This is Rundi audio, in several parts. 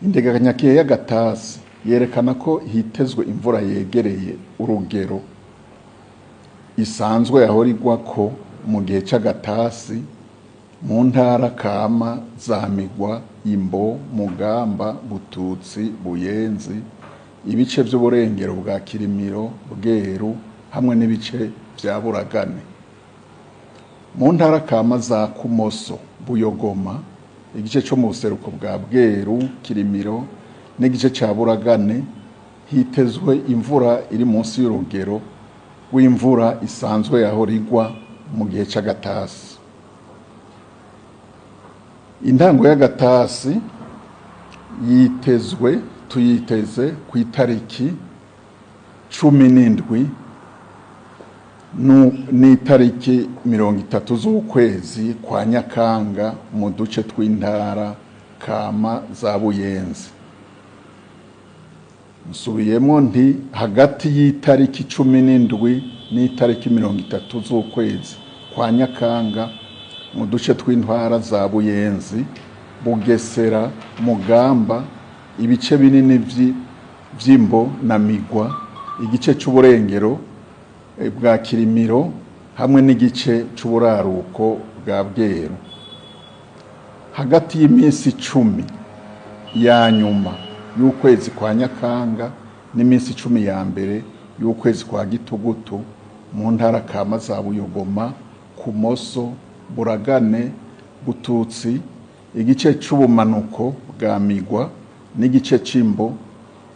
Integanyakihe y'agatasi yerekana ko hitezwe imvura yegereye urugero isanzwe yahora igwako mu gihe c'agatasi mu ntara kama za Migwa, Imbo, Mugamba, Bututsi, Buyenzi, ibice vy'uburengero bwa Kirimiro, Bweru hamwe n'ibice vya Buragane. Mu ntara kama za Kumoso, Buyogoma, igice co mu buseruko bwa Bweru, Kirimiro n'igice ca Buragane hitezwe imvura iri munsi y'urugero rw'imvura isanzwe yahora igwa mu gihe c'agatasi. Intango y'agatasi yitezwe tuyiteze ku itariki 17 n'itariki 30 z'ukwezi kwa Nyakanga mu duce tw'intara kama za Buyenzi. Nsubiyemo nti hagati y'itariki 17 n'itariki 30 z'ukwezi kwa Nyakanga mu duce tw'intara za Buyenzi, Bugesera, Mugamba, ibice binini vy'Imbo na Migwa, igice c'uburengero bwa Kirimiro hamwe n'igice c'uburaruko bwa Bweru. Hagati y'iminsi 10 ya nyuma y'ukwezi kwa Nyakanga n'iminsi 10 ya mbere y'ukwezi kwa Gitugutu mu ntara kama za Buyogoma, Kumoso, Buragane, Bututsi, igice c'ubumanuko bwa Migwa n'igice c'Imbo,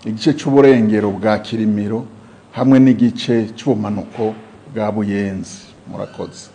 igice c'uburengero bwa Kirimiro hamwe n'igice c'ubumanuko bwa Buyenzi. Murakoze.